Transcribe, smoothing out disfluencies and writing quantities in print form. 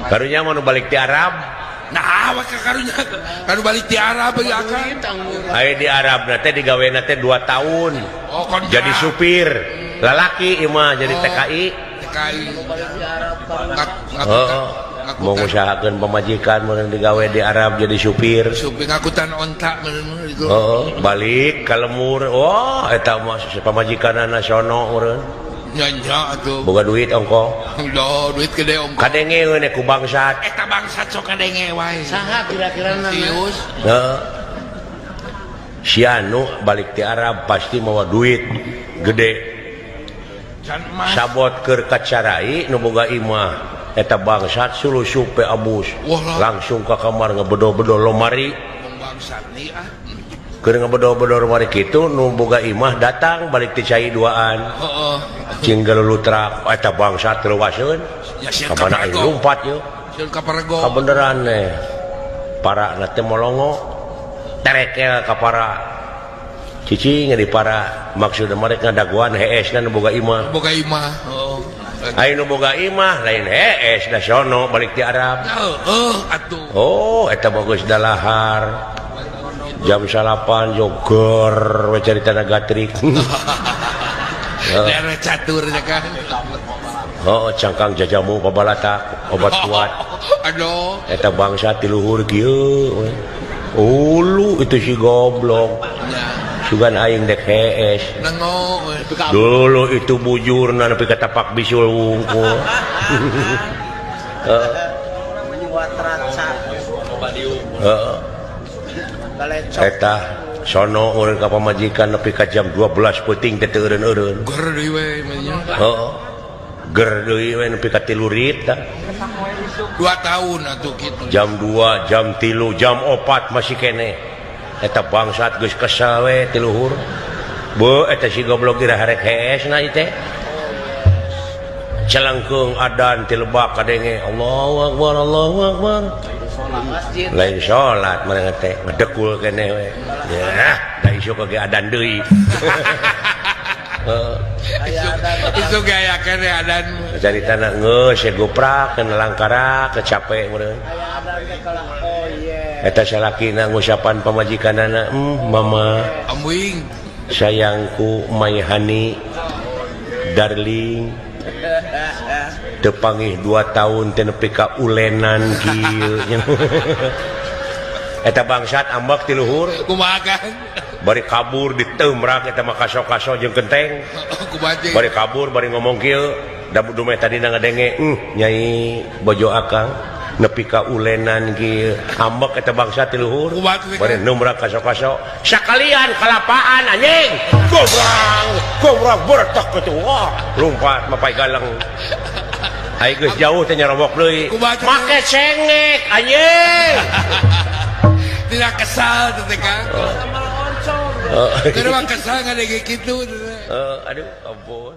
Karunya mah nu balik ti Arab. Nah, awak ka karunya kan balik ti Arab ya kan. Aya di Arab na teh digawena teh 2 tahun. Oh, kontrak. Jadi supir. Lalaki ieu mah jadi Oh. TKI. TKI. Heeh. Mau ngusahakeun pamajikan mun digawe di Arab jadi supir. Supir ngakutan onta meureun itu. Heeh, balik ka lemur. Wah, eta mah pamajikanana sono meureun. Nya nya atuh. Boga duit ongko. Duh, duit gede ongko. Kadenge we ku bangsat. Eta bangsat sok kadenge wae. Saha kira-kira na? Sius. Heeh. Si anu balik ti Arab pasti mawa duit gede. Sabot keur kacarai nu boga imah. Eta bangsat sulusup pe abus. Langsung ka kamar ngebedo-bedo lomari. Bangsat nih ah. Keur ngebedo-bedo lomari kitu nu boga imah datang balik ti cai duaan. Heeh. Cing galulutrak eta bangsat leuwaseun. Ya sieun Ka mana aing kaparego. lumpat yeuh. Sieun kaparego. Kabeneran eh. Para na teh molongo. Terekel ka para. Cicing di para maksudna mereka ngadaguan hees na nu boga imah. Boga imah. Heeh. Ayo nu boga imah lain hees da sono balik ti Arab. Heeh atuh. Oh, eta bagus dalahar. Jam 9 jogor we carita gatrik. Daerah catur nya kan. Oh, cangkang jajamu pabalatak obat kuat. Aduh. Eta bangsa ti luhur kieu we. Ulu itu si goblok. Sugan aing dek hees. Nengo we. Dulu itu bujurna nepi ka tapak bisul wungkul. Heeh. Heeh. Eta sono urang ka pamajikan nepi ka jam 12 peuting teh teu eureun-eureun. Ger deui we nya. Heeh. Ger deui we nepi ka 3 rit tah. 2 tahun atuh kitu. Jam 2, jam 3, jam 4 masih keneh. Eta bangsat geus kesel we ti luhur. Beuh eta si goblok ira harek hees na ieu teh. Celengkeung adan ti lebak kadenge Allahu akbar Allahu akbar. Lain salat manehna teh ngedekul keneh we. Yah, da isuk ge adan deui. Heeh. Isuk gaya keneh adan. Caritana geus we goprak kana langkara kecape meureun. Eta salakina ngusapan pamajikanana, mama ambuing sayangku my honey darling teu pangih 2 tahun teh nepi ka ulenan kieu. Eta bangsat ambek ti luhur. Kumaha kan? Bari kabur diteumrak eta mah kaso-kaso jeung kenteng. Kumaha? Bari kabur bari ngomong kieu, da dumeh tadina ngadenge, nyai bojo akang nepi ka ulenan kieu. Ambek eta bangsa ti luhur. Bari numrak kaso-kaso. Sakalian kalapaan anjing. Gobrang, gobrang bertak kitu. Wah, lompat mapai galeng. Ai geus jauh teh nyarobok deui. Make cengek anjing. Tidak kesal teh Kang. Terus kesal ngadenge kitu. Aduh, ampun.